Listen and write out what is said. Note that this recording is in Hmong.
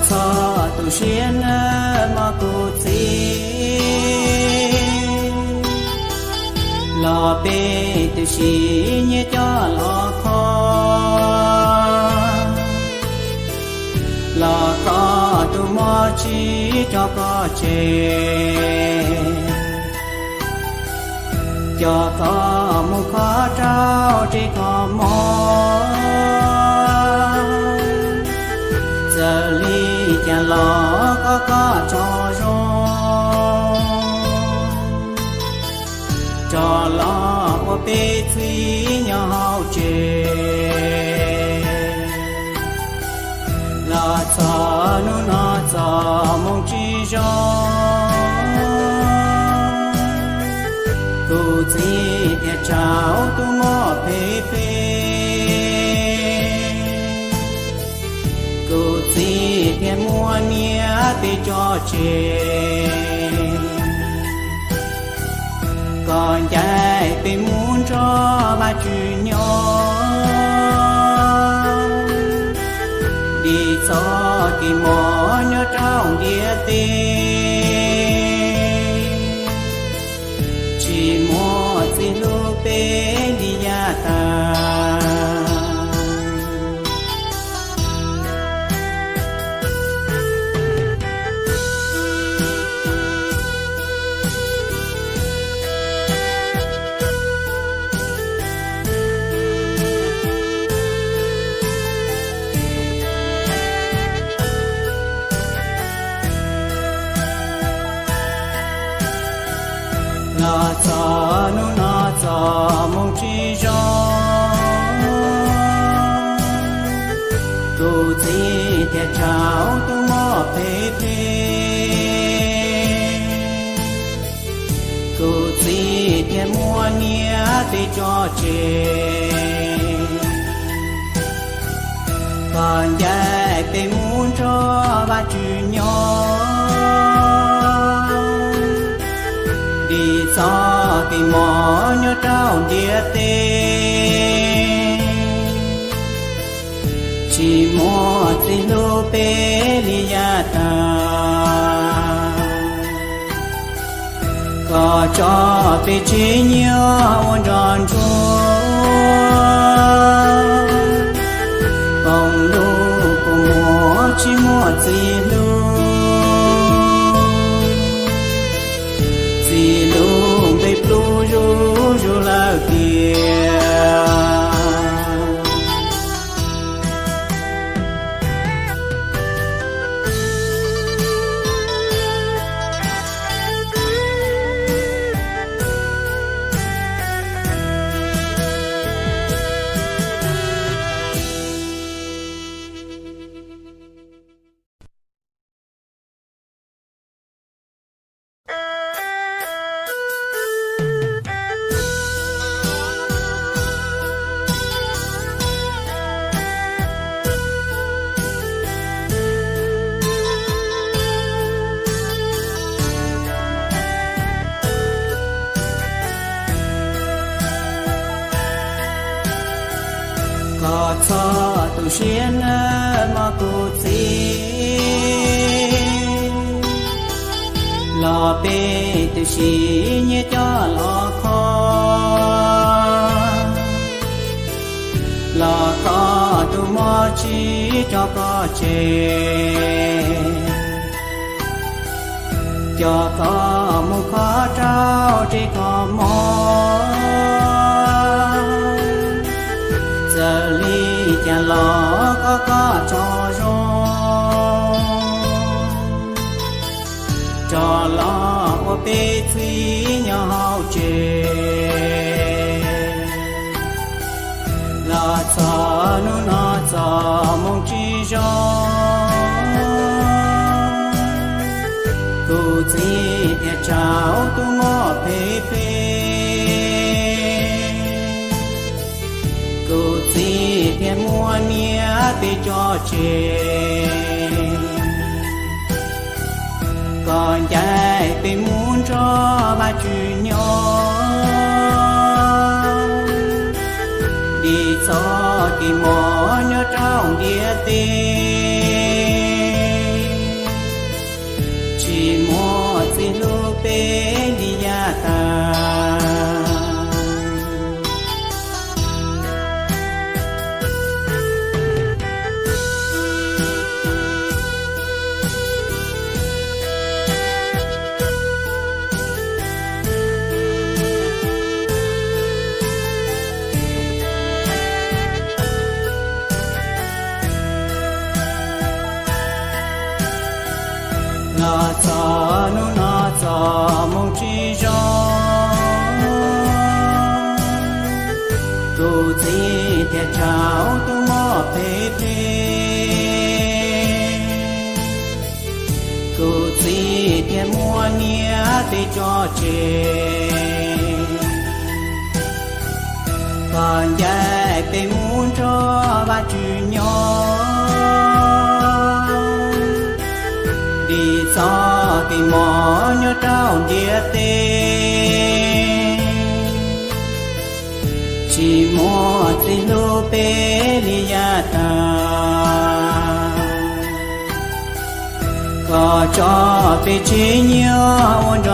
Txhob tu siab nawb mog kuv txiv, los peb twb sib nyiam coj los kho, los koj tus muam tsis tso koj tseg, coj koj mus kho rau tsev kho mob. Txawm li cas los koj kom tso zoo, rov los ua peb txiv nyob hauv tsev. Los txog hnub no txoj hmoo tsis zoo, kuv txiv thiaj tsa tus muam phem phem, kuv txiv thiaj muab niam peb tso tseg, kom ncaim peb mus nrog Vajtswv nyob. Dim txoj kev mob nyob rau ntiaj teb, tsis muaj txiv hlub peb li yav tas. Los txog hnub no txoj hmoo tsis zoo, kuv txiv thiaj tsa tus muam phem phem, kuv txiv thiaj muab niam peb tso tseg, kom ncaim peb mus nrog Vajtswv nyob. Dim txoj kev mob nyob rau ntiaj teb, tsis muaj txiv hlub peb li yav tas. Koj tso peb tsev nyob ua nroj ntsuag, koom lub kua muag tsis muaj txiv hlub, txiv lub npe pluj zuj zus lawm tiag. Koj txhob tu siab nawb mog kuv txiv, los peb twb sib nyiam coj los kho, los koj tus muam tsis tso koj tseg, coj koj mus kho rau tsev kho mob. Txawm li cas los koj kom tso zoo, rov los ua peb txiv nyob hauv tsev. Los txog hnub no txoj hmoo tsis zoo, kuv txiv thiaj tsa tus muam phem phem, kuv txiv thiaj muab niam peb tso tseg, kom ncaim peb mus nrog Vajtswv nyob. Dim txoj kev mob nyob rau ntiaj teb, Peb peb, kuv txiv thiaj muab niam peb tso tseg, kom ncaim peb mus nrog Vajtswv nyob. Dim txoj kev mos nyob rau ntiaj teb, tsis muaj txiv hlub peb li yav tag. Koj tso peb tsim nyog ua